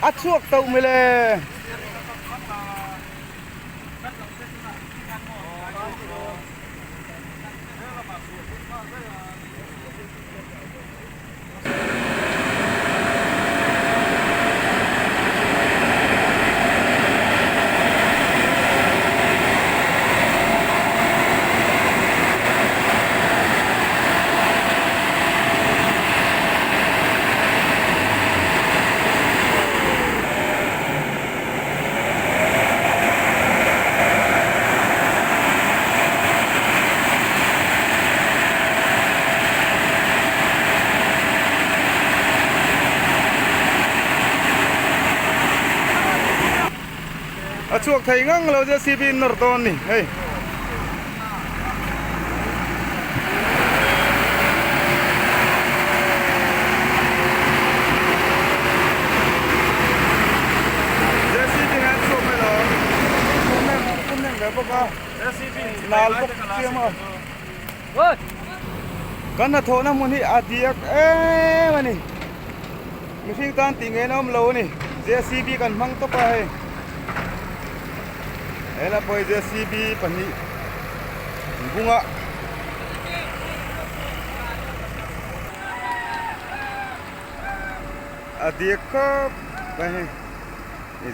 A chhuak tauh mile. A chhuak thei ngang lo JCB in nawr dawn ni hei. JCB hian chhuak mai lo kum nem ve bawk a nal bawk chiam a kan hnathawhna hmun hi a diak em a ni mihring tan tih ngei na awm lo a ni JCB kan hmang tawp a hei hela pawh hi JCB pahnih bunga a diak khawp mai hei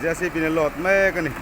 JCB in a load mek a ni.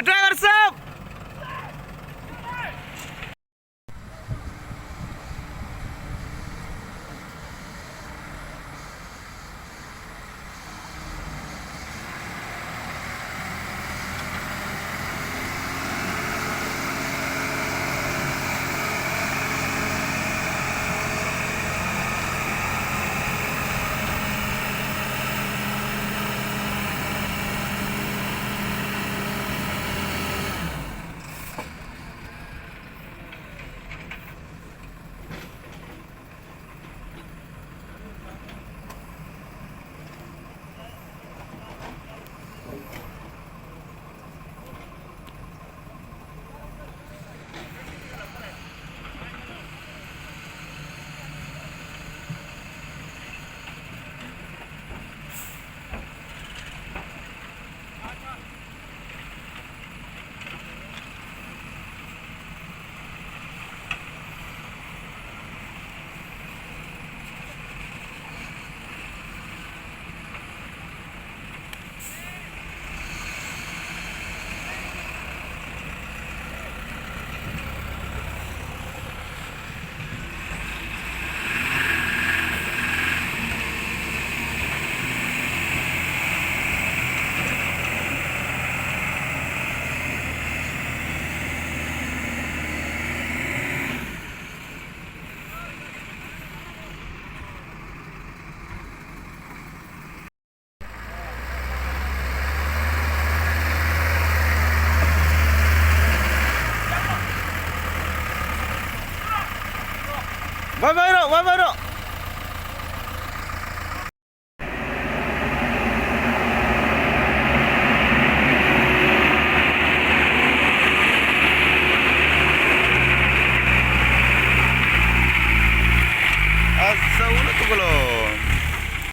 Driver sahab! Vai vai rawh, vai vai rawh.